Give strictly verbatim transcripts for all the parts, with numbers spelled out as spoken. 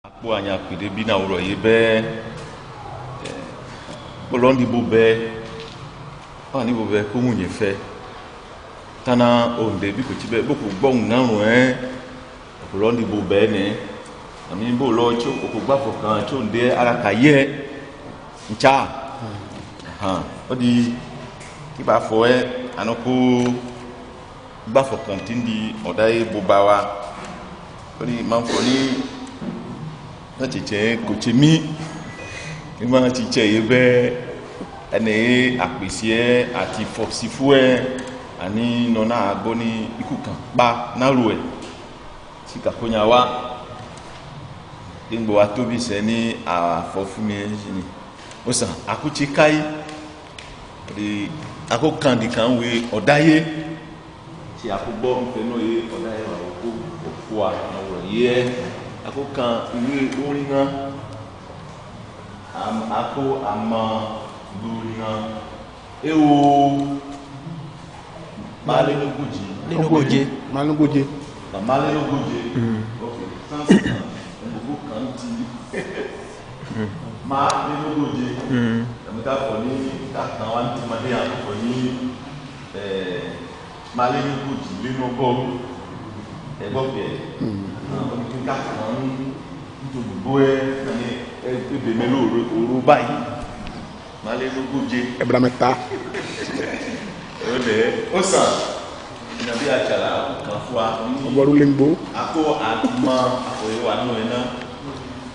Akpo anya kpede bi na wulɔ ye bɛ, eh, olɔndi bobɛ, ani bobɛ ko ŋu nye fɛ. Tana onde bi ko tsi bɛ, bo ko gbɔ ŋa nu ɛ, olɔndi bobɛ nɛ. Ami bo lɔ tso, o ko gba fɔkan tso onde ara ka yɛ. Ntsa. Ahan. Odi, ki ba fɔ ɛ, ano ko gba fɔkan tindi ɔdaye boba wa. Odi, ma fɔ ni, na tsɛtsɛ ko tse mi. Ni ma tsɛtsɛ ye bɛ, ɛnɛ ye akpesiɛ ati fɔsifuɛ, ani nɔ na agbɔ ni iku kan kpa na lu ɛ. Sika ko nya wa. Engbo wa tobi sɛ ni afɔ fu mi ɛ ni. Osan, ako tsi kai. Odi, ako kandi kan we ɔdaye. Tsi ako gbɔ mfɛ nɔ ye ɔdaye wa oko ofua na wulɔ ye. Ako kan iwe orin ŋa. Am, ako ama iwe orin ŋa. Eo. Male nogoji. Nogoji. Male nogoji. Ba male nogoji. Mm. Ok. Sans kan. Nogo kan ti. Male nogoji. Mm. Ami ka fɔ ni ka kan wa nti ma de ya fɔ ni, eh, male nogoji le nɔgɔ. E gbɔ kɛ. Mm. Ah, oni ka kan nto gbogbo ɛ, ani, eh, ebe mɛ lo oro, oro bayi. Male nogoji. Eblameta. Ole, osan. Ina bi atsala, kan fua. Obaru lengbo. Ako atuma, ako ye wa nu ena.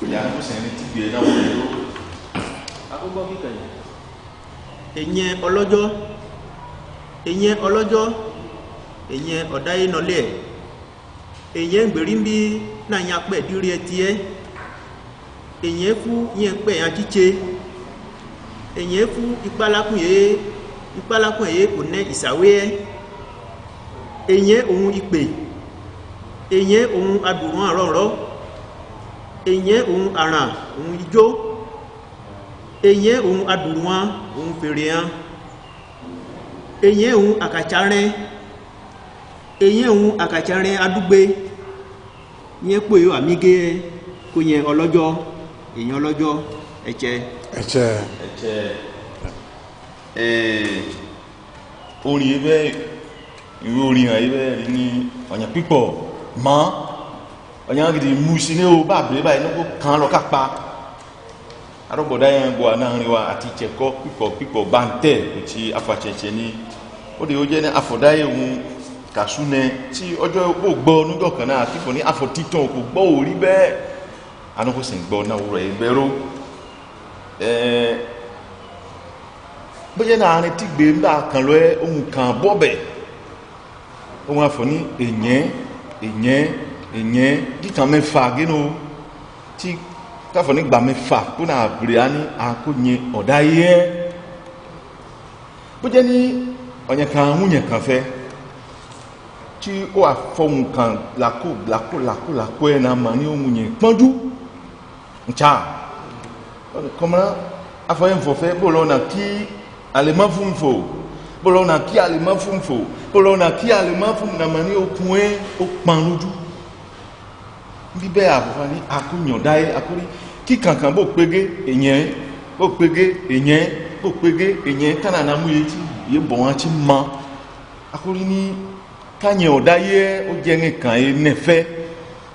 Ya ko sɛ ni tigbe na wo lo. Ako gbɔ kika ye. Enyɛ ɔlɔjɔ. Enyɛ ɔlɔjɔ. Enyɛ ɔdaye nɔle. Enyɛ mgberimbi na nya kpɛ diri ɛ tiɛ. Enyɛ fu nyɛ kpɛ nya tsitse. Enyɛ fu ikpalakun ye, ikpalakun ye onɛ isawe ɛ. Enyɛ ohun ikpe. Enyɛ ohun adurua rɔrɔ. Enyɛ ohun aran ohun ijo. Enyɛ ohun adurua ohun ferea. Enyɛ ohun akatsarɛ. Enyɛ ohun akatsarɛ adugbe. Nyɛ kpo ye wa mi ge, ko nyɛ ɔlɔjɔ, enyɛ ɔlɔjɔ, ɛtsɛ. Ɛtsɛ. Ɛtsɛ. Ee, orin ye bɛ, iwe orin ye bɛ ni ɔnyɛ kpikpɔ ma, ɔnyɛ gidi musi ni o ba ble ba ye nɔ ko kan lɔ ka kpa. Arɔbɔ da yɛ gbɔ ana rin wa ati tsɛ kɔ kpikpɔ kpikpɔ bantɛ kuti afɔ atsɛtsɛ ni. O de o jɛ ni afɔ da yɛ ŋu kasu nɛ ti ɔjɔ o gbɔ nu jɔ kan na ti fɔ ni afɔ titɔn ko gbɔ o ri bɛ. Ano ko sɛn gbɔ na wura ye bɛ ro. Ɛɛ, bɛ jɛ na ani ti gbe n ba kan lɔ ɛ o ŋu kan bɔ bɛ. O ŋa fɔ ni enyɛ, enyɛ, enyɛ, kikan mɛfa geno. Ti ka fɔ ni gba mɛfa kpo na bre ani a ko nyɛ ɔdaye ɛ. Bɔ jɛ ni ɔnyɛ kan ŋu nyɛ kan fɛ. Ti o wa fɔ ŋu kan lako, lako, lako, lako ɛ na ma ni o ŋu nyɛ kpanju. Ntsa. Kɔmla, afɔ yɛ mfɔ fɛ, bo lɔ na ki alema fu mfɔ. Bo lɔ na ki alema fu mfɔ. Bo lɔ na ki alema fu mfɔ na ma ni okun ɛ o kpan loju. N bi bɛ afɔ ni a ko nyɛ ɔdaye, a ko ri kikankan bo kpege enyɛ, bo kpege enyɛ, bo kpege enyɛ, kana na mu ye ti ye bɔ wan ti ma. A ko ri ni ka nyɛ ɔdaye ɛ, o jɛ ŋɛ kan ye nɛ fɛ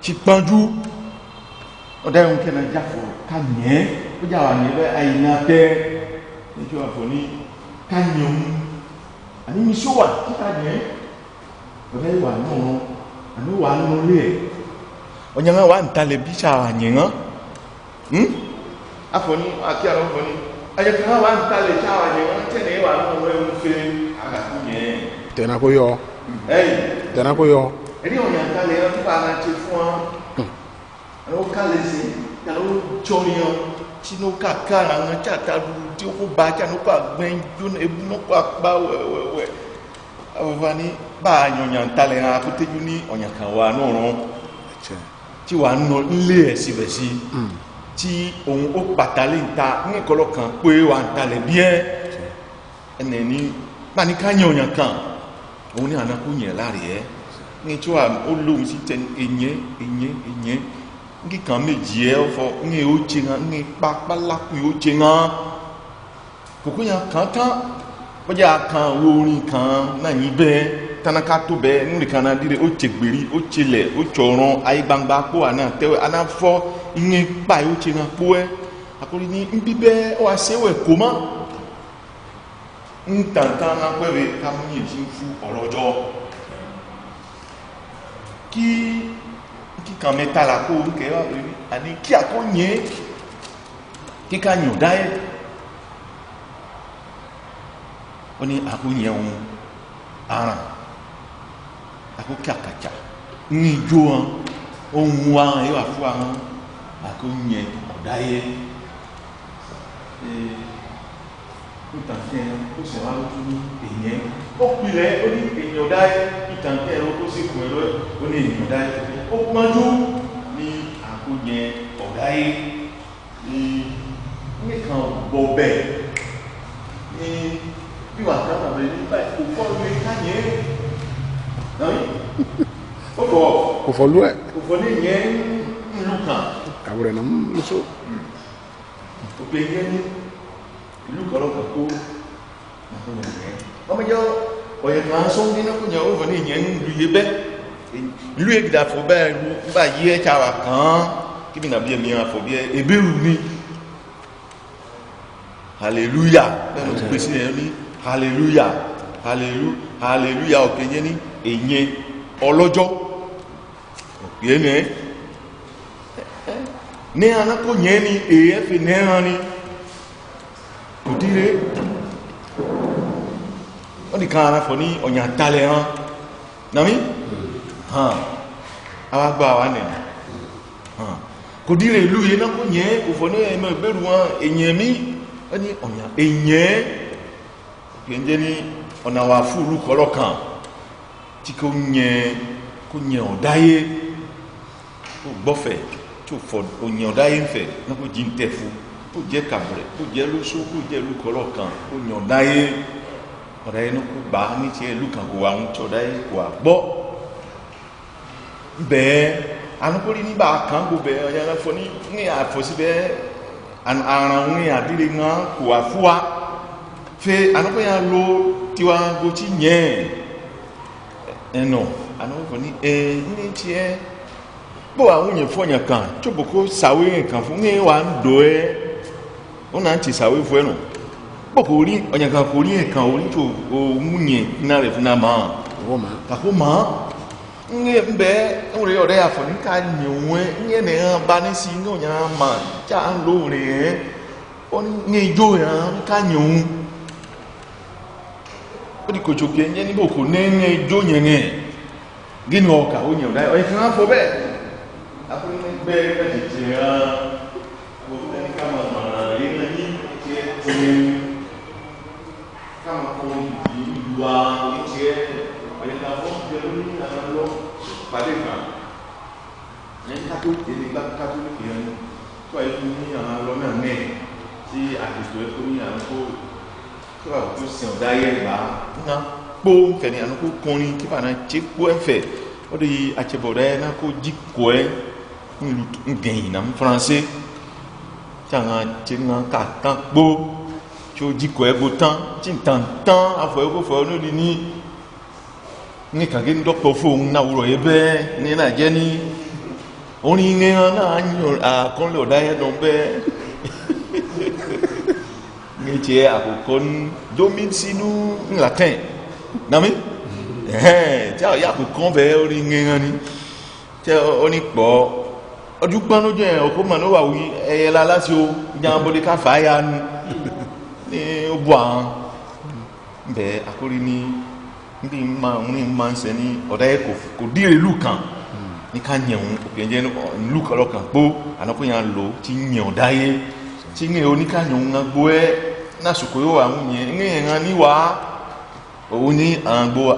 ti kpanju. Ɔdaye ŋu kɛ na ja fɔ ka nyɛ, o ja wa nyɛ bɛ ayi na tɛ. Ni tso afɔ ni ka nyɛ ŋu. Ani mi so wa ti ka nyɛ. Ɔdaye wa nɔ, ani wa nɔ le. Ɔnyɛ ŋa wa ntalɛ bi tsa wa nyɛ ŋa. Hmm? Afɔ ni, aki alɔ fɔ ni. Ɔnyɛ kan wa ntalɛ tsa wa nyɛ ŋa, tɛ nɛ wa nɔ wɛ ŋu fɛ, a ka ku nyɛ. Tɛ na ko yɔ. Ɛyi. Tɛ na ko yɔ. Ɛdi ɔnyɛ ntalɛ ya ti ba na tse fun wa. Hmm. Ano ka le si, ka no tsɔ ni ya. Ti no ka ka na ŋa tsa ta du, ti o ko ba tsa no ka gbɛn jo na ebu no ka kpa wɛ, wɛ, wɛ. Afɔ ni ba nyɔ ɔnyɛ ntalɛ ŋa ko te ju ni ɔnyɛ kan wa nɔ nɔ. Ti wa nɔ le ɛ si bɛ si. Mm. Ti ohun o kpata le nta, ŋɛ kɔlɔ kan kpe wa ntalɛ biɛ. Ɛnɛ ni, na ni ka nyɛ ɔnyɛ kan. Ohun ni ana ko nyɛ lari ɛ. Ni tso a, o lo mi si tɛ enyɛ, enyɛ, enyɛ. N ki kan meji ɛ, ɔ fɔ, n nge otse nga, n nge kpakpa lakui otse nga. Koko nya kan tan, bɔ ja a kan wo orin kan na nyi bɛ, tan na ka to bɛ, n le kan na dire, otse gberi, otse lɛ, otse ɔrɔn, aye gbangba kpo, ana tɛ wɛ, ana fɔ, n nge kpai otse nga kpo ɛ. Akoli ni n bi bɛ, ɔ wa se wɛ koma. N tan tan na kpɛ be ka mu nyi ti n fu ɔlɔjɔ. Ki, ki kan mɛ ta la ko n kɛ wa be ani ki a ko nyɛ, ki ka nyɛ ɔdaye. Oni a ko nyɛ ɔ, aran. A ko ki akatsa. N nyi jo ɔ, ohun wa ɔ, e wa fu wa ɔ, a ko nyɛ ɔdaye. Ee, n tan tɛ, o sɛ wa lo tu ni enyɛ. O kpi lɛ, o ni enyɛ ɔdaye, n tan tɛ, o ko se kun ɛ lɔ, o ni enyɛ ɔdaye. O kpanju ni a ko nyɛ ɔdaye. Ni, ni kan bɔ bɛ. Ni, bi wa kan na bɛ ni, ba, ofɔ ni ka nyɛ. Nani? Ofɔ. Ofɔ lu ɛ. Ofɔ ni nyɛ n lu kan. Awurɛ na, mm, so. Ope nyɛ ni, lu kɔlɔ kan ko. Ɔmɛ jɛ, ɔyɛ kan sɔŋŋ ni na ko nyɛ, ofɔ ni nyɛ n lu ye bɛ. N lu ye gida fo bɛ, n ba ye ɛ tsa wa kan. Ki mi na biɛ mi afɔ biɛ, ebe ru ni. Haleluya. Bɛ no kpesi nɛ ni. Haleluya. Halelu-, haleluya. Oke, nyɛ ni, enyɛ ɔlɔjɔ. Oke nɛ. Nɛ ana ko nyɛ ni, e, efe nɛ ani. Odire. Ɔdi kan ana fɔ ni ɔnya ta lɛ han. Nami? Han. Awa gba wa nɛ. Han. Kodire lu ye na ko nyɛ, ofɔ ni eme beru wa, enyɛ mi. Ani ɔnya, enyɛ. Kpɛnjɛ ni ɔna wa fu lu kɔlɔ kan. Ti ko nyɛ, ko nyɛ ɔdaye. Ko gbɔ fɛ, ti ofɔ, onyɛ ɔdaye fɛ, na ko ji ntɛ fu. Ko jɛ kabrɛ, ko jɛ loso, ko jɛ lu kɔlɔ kan, ko nyɛ ɔdaye. Ɔdaye na ko gba ni ti ɛ lu kan ko wa ŋu ti ɔdaye ko wa gbɔ. Bɛ, anu ko li ni ba kan ko bɛ, ɔnya na fɔ ni, ni a fɔ si bɛ, an-, aran ni a di le ŋa ko wa fu wa. Fe, anu ko ya lo, ti wa go ti nyɛ. Ɛnɔ, anu ko fɔ ni, e, ni ti ɛ. Bo wa ŋu nyɛ fɔ nya kan, tso bo ko sawe nyɛ kan fu, ni wa ndo ɛ. Ona ti sawe fu ɛ nɔ. Kpoko ri, ɔnya kan ko ri ɛ kan ori tso o ŋu nyɛ na lɛ fu na ma. Kako ma. Kako ma. Ŋɛ mbɛ, ŋure ɔdaye afɔ ni ka nyɛ ŋu ɛ, ŋɛ nɛ ŋa ba ni si ŋɛ ɔnya ma. Tsa ŋ lo ŋure ɛ. Ɔ ni ŋɛ jo ya ka nyɛ ŋu. Ɔdi ko tso kɛ nyɛ ni bo ko nɛ ŋɛ jo nyɛ ŋɛ. Gini ɔ ka o nyɛ ɔdaye, ɔ ye fun afɔ bɛ. Afɔ ni bɛ bɛ ti ti ya. Ko bɛ ni ka ma ma na ye na ni ti ti. Ka ma ko ni ti lu a ni ti. Ɔ ye ka fɔ bɛ ni na lɔ. Pade kan. Ni ka to ti ni ka ka to ni ke ya ni. Ko a ye ko ni a lɔ na nɛ. Ti a ti to e ko ni a ko. Kɛ ba ko sɛn ɔdaye ba na kpo fɛ ni anu ko kɔn ni kɛ ba na tse kpo ɛ fɛ. Ɔdi atsɛ bɔ ɔdaye na ko ji kɔ ɛ. N lu, n gɛn yi na m français. Tsa ŋa tse ŋa ka tan kpo. Tso ji kɔ ɛ go tan. Tsi n tan tan afɔ ɛ ko fɔ ɛ no di ni. Ni ka ge n dɔkpɔ fo n na wulɔ ye bɛ ni na jɛ ni. Oni ŋɛ ŋa na anyi a kɔn lɛ ɔdaye dɔn bɛ. Ni tse a ko kɔn domin si nu n latin. Nami? Ɛhɛn, tse a ya ko kɔn bɛ oni ŋɛ ŋa ni. Tse oni kpɔ. Ɔdu kpan no jɛ o ko ma no wa wi ɛ yɛ la la si o. Nya bɔ de ka fa ya nu. Ni o bɔ a. Mbɛ akoli ni, ndi ma, ni ma n sɛ ni, ɔdaye ko, ko di le lu kan. Ni ka nyɛ ŋu, opiɛnjɛ ni, ɔ, lu kɔlɔ kan kpo, anɔ ko nya lo, ti nyɛ ɔdaye. Ti ŋɛ o ni ka nyɛ ŋu ŋa gbo ɛ, na soko yo wa ŋu nyɛ, ŋɛ ŋa ni wa, o ni a gbo